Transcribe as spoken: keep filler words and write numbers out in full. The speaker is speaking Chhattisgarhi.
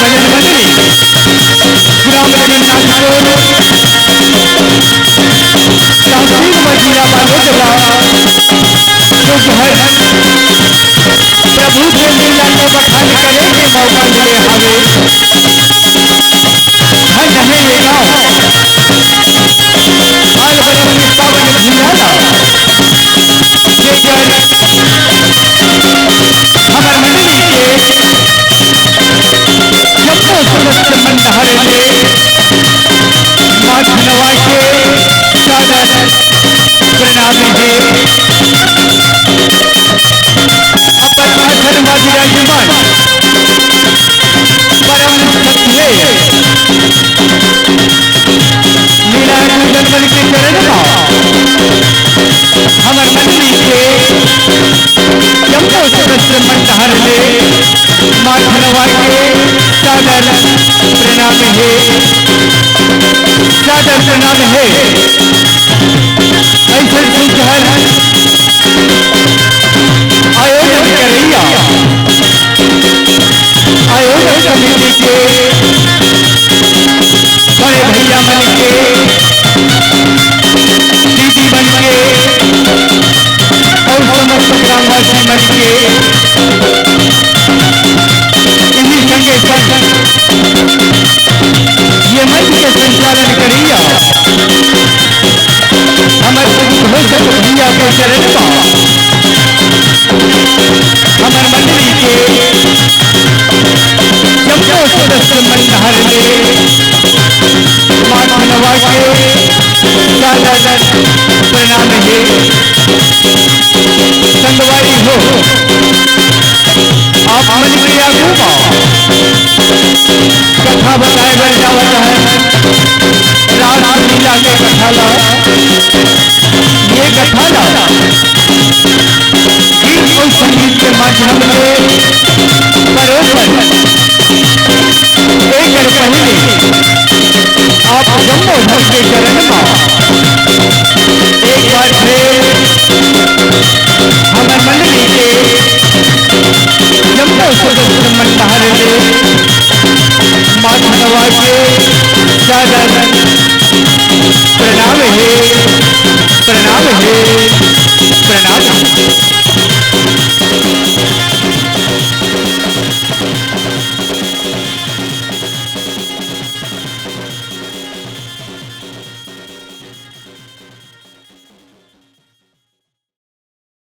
मंडली, ग्राम जगन्नाथपुर, तहसील व जिला बालोद ला, जो कि हर प्रभु के लीला के बखान करे के मौका मिले हवे। धन्य हे ये गाँव। आल बरस के पावन भुइयां ला, जेकर हमर मंडली के जम्मो सदस्य मन डहर ले माथ नवा के सादर प्रणाम हे। अपन आसन मा विराजमान परम श्रद्धेय लीला गुरुजन मन के चरण मा हमर मंडली के जम्मो सदस्य मन डहर ले माथ नवा के सादर प्रणाम हे, सादर प्रणाम हे। अइसन सुघर आयोजन करइया आयोजन समिति के बड़े भैया मन के, दीदी मन के अउ समस्त ग्रामवासी मन के, इही संगे संग ये मंच के संचालन करइया हमर उद्घोषक भैया के चरण मा हमर मंडली के जम्मो सदस्य मन डहर ले माथ नवा के सादर प्रणाम हे। संगवारी हो, आप मन के आगू मा कथा बताए बर जावत हे, रासलीला के कथा ला। ये कथा ला गीत अउ संगीत के माध्यम ले परोसन। एकर पहली आप जम्मो झन के चरण मा एक बार फिर